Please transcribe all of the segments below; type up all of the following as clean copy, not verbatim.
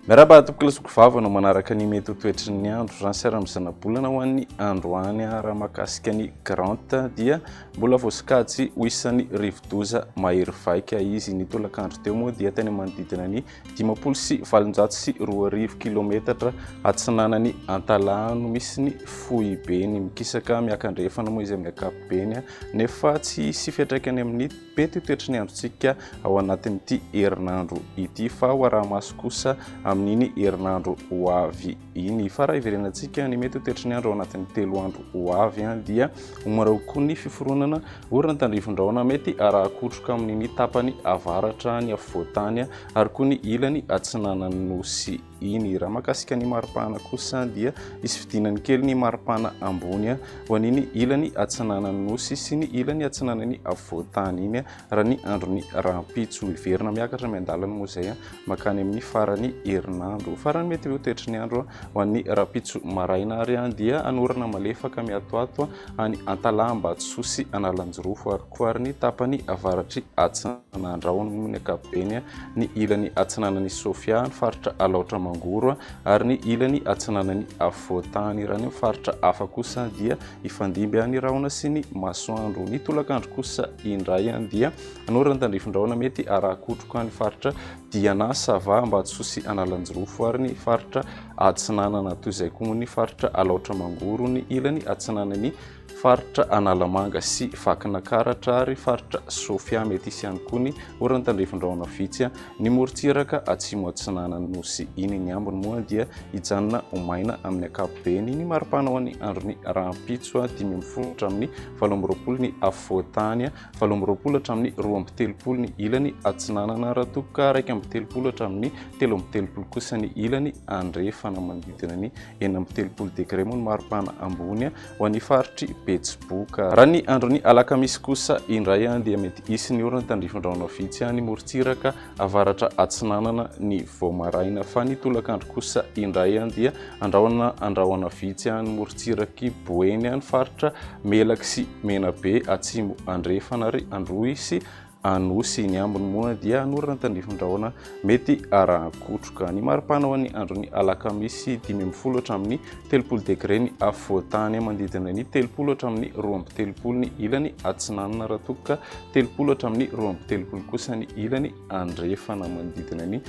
Miarahaba tompoko lahy sy vavy anao manaraka ny mety ho toetry ny andro raha ny sary amin'ny zanabolana ho an'ny androany raha mahakasika ny Grant dia mbola voasokajy ho isan'ny rivodoza mahery vaika izy. Ny tolakandro teo moa dia tany manodidina ny 2850 kilometatra atsinanan'i Antalaha no misy ny foibeny. Mikisaka miakandrefana moa izy amin'ny ankapobeny nefa tsy hisy fiantraikany amin'ny mety ho toetry ny androntsika ao anatin'ity herinandro ity fa ho araha-maso kosa amin'iny herinandro ho avy iny. Fa raha hiverenantsika ny mety ho toetry ny andro ao anatin'ny 3 andro ho avy dia ho mora kokoa ny fiforonana orana tandrifin-drahona mety araha-kotroka amin'iny tapany avaratra ny afovoan-tany ary koa ny ilany atsinanan'ny nosy iny. Raha mahakasika ny maripana kosa dia hisy fidinany kely ny maripana ambony ho an'iny ilany atsinanan'ny nosy sy ny ilany atsinanan'ny afovoan-tany iny raha ny andron'ny rahampitso. Hiverina miakatra miandalana moa izay mankany amin'ny faran'ny herinandro. Farany mety ho toetry ny andro ho an'ny rahampitso maraina ary dia hanorana malefaka miatoato any Antalaha, Ambatosoa sy Analanjirofo ary koa ary ny tapany avaratr'i Atsinanandrahona moa ny ankapobeny, ny ilany atsinanan'i Sofia, ny faritra Alaotra Mangoro ary ny ilany atsinanan'i afovoan-tany. Raha ny amin'ny faritra hafa kosa dia hifandimby ny rahona sy ny masoandro. Ny tolakandro kosa indray dia hanorana tandrifin-drahona mety haraha-kotroka ny faritra Diana, Sava, Ambatosoa sy Analanjirofo ary ny faritra Atsinanana. Toy izay koa moa ny faritra Alaotra Mangoro, ny ilany atsinanan'ny faritra Analamanga sy Vakinakaratra ary faritra Sofia. Mety hisy ihany koa ny orana tandrifin-drahona vitsy ny morontsiraka atsimo atsinanan'ny nosy iny. Ny ambiny moa dia hijanona ho maina amin'ny ankapobeny. Ny maripana ho an'ny andron'ny rahampitso, 15 hatramin'ny 28 ny afovoan-tany. 28 hatramin'ny 32 ny ilany atsinanana raha toa ka 31 hatramin'ny 33 kosa ny ilany andrefana. Manodidina ny 36 degré moa ny maripana ambony ho an'ny faritr'i Betsiboka. Raha ny andron'ny alakamisy kosa indray dia mety hisy ny orana tandrifin-drahona vitsy any morontsiraka avaratra atsinanana ny vao maraina fa ny tolakandro kosa indray dia andrahona andrahona vitsy any morontsirak'i Boeny any faritra Melaky sy Menabe atsimo andrefana ary Androy sy Anosy. Ny ambiny moa dia hanorana tandrifin-drahona mety arahan-kotroka. Ny maripana ho an'ny andron'ny alakamisy 15 hatramin'ny 30 degre ny afovoan-tany, manodidina ny 30 hatramin'ny 32 ny ilany atsinanana raha toa ka 30 hatramin'ny 32 kosa ny ilany andrefana. Manodidina ny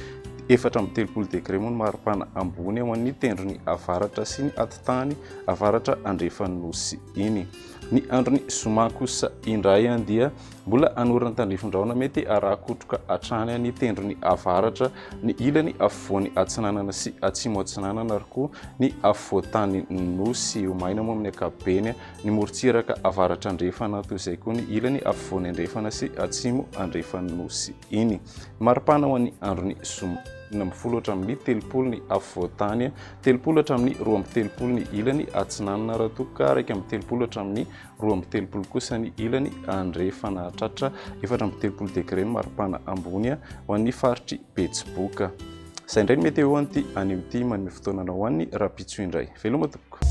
34 degre moa ny maripana ambony ao amin'ny tendrony avaratra sy ny atitany avaratra andrefan'ny nosy iny. Ny andron'ny zoma kosa indray dia mbola hanorina tandrifin-drahona mety araha-kotroka hatrany ny tendrony avaratra, ny ilany afovoany atsinanana sy atsimo atsinanana ary koa ny afovoan-tany nosy. Ho maina moa amin'ny ankapobeny ny morontsiraka avaratra andrefana, toy izay koa ny ilany afovoany andrefana sy atsimo andrefan'ny nosy iny. Maripana ho an'ny andron'ny zoma 16 hatramin'ny 30 ny afovoan-tany, 30 hatramin'ny 32 ny ilany atsinanana raha toa ka 31 hatramin'ny 32 kosa ny ilany andrefana. Tratra 34 degre ny maripana ambony ho an'ny faritr'i Betsiboka. Izay indray ny météo an'ity anio ity, manome fotoana anao ho an'ny rahampitso indray. Veloma tompoko.